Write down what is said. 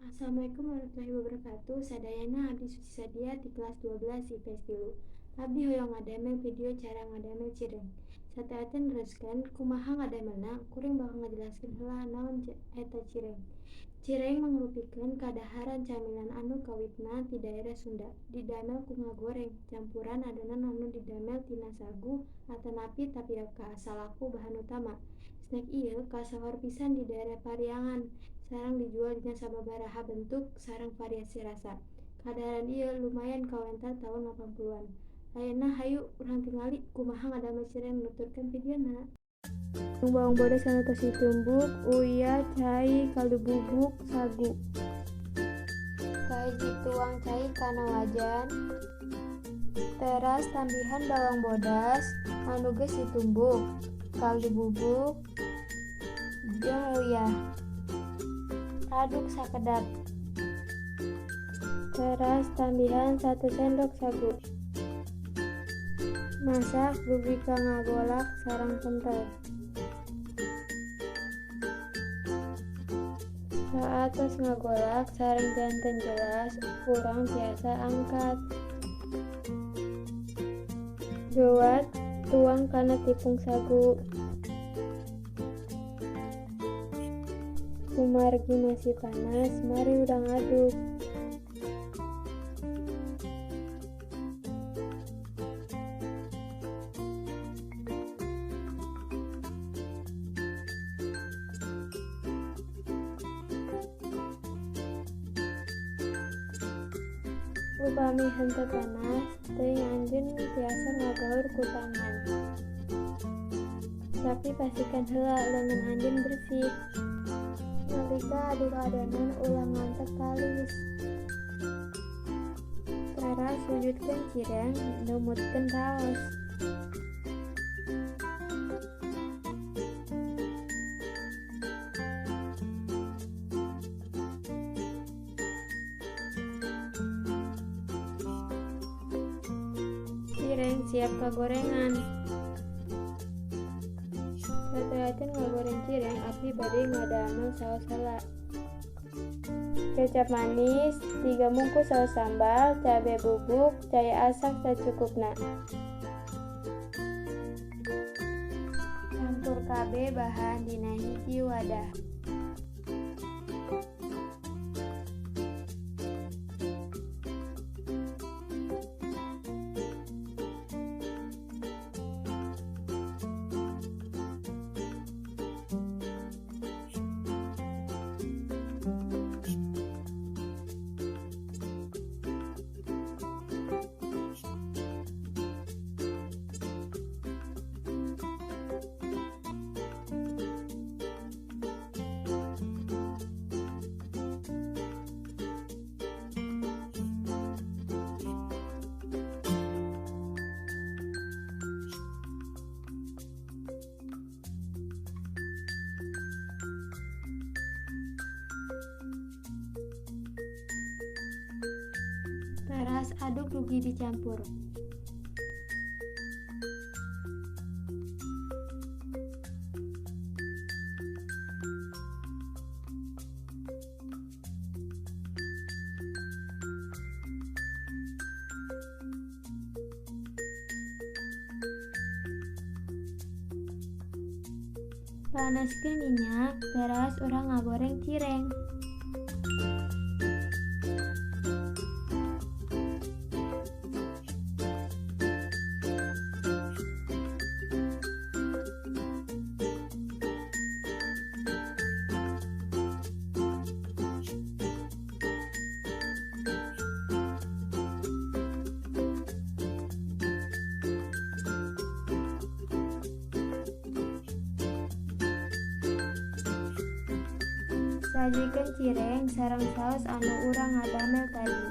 Assalamualaikum warahmatullahi wabarakatuh. Sadayana, abdi Suci Sadia ti kelas 12 IPS 3. Abdi hoyong ngadamel video cara ngadamel cireng. Sateuacan neruskeun kumaha ngadamelna, kuring bakal ngajelaskeun heula naon eta cireng. Cireng mangrupikeun kadaharan camilan anu kawitna ti daerah Sunda, didamel ku ngagoreng campuran adonan anu didamel tina sagu atanapi tapioka salaku bahan utama. Snack ieu kasohor pisan di daerah Pariangan sareng dijual dina sababaraha bentuk sareng variasi rasa. Kadaharan ieu lumayan kawentar taun 80-an. Ayeuna hayu urang tingali kumaha ngadamel cireng, nuturkeun videona. Bawang bodas anu tos ditumbuk, uyah, cai, kaldu bubuk, sagu. Kahiji, tuang cai kana wajan. Teras tambihan bawang bodas anu geus ditumbuk, kaldu bubuk, jeung uyah. Aduk sakedap. Teras tambihan 1 sendok sagu. Masak dugi ka ngagolak sareng kentel. Saat tos ngagolak sareng janten jelas, urang tiasa angkat. Geuwat tuang kana tipung sagu. Kumargi masih panas, mari urang aduk. Upami henteu panas teuing, anjeun tiasa ngagaur ku tangan. Tapi pastikan heula leungeun anjeun bersih. Nalika aduk adonan, ulah ngantep kalis. Teras wujudkeun cireng numutkeun raos. Cireng siap kagorengan. Sateuacan ngagoreng cireng, abdi bade ngadamel saos heula. Kecap manis, 3 mungkus saos sambal, cabe bubuk, cai asak sacukupna. Campur kabeh bahan dina hiji wadah. Teras aduk dugi dicampur. Panaskeun minyak, teras urang ngagoreng cireng. Sajikeun cireng sareng saos anu urang ngadamel tadi.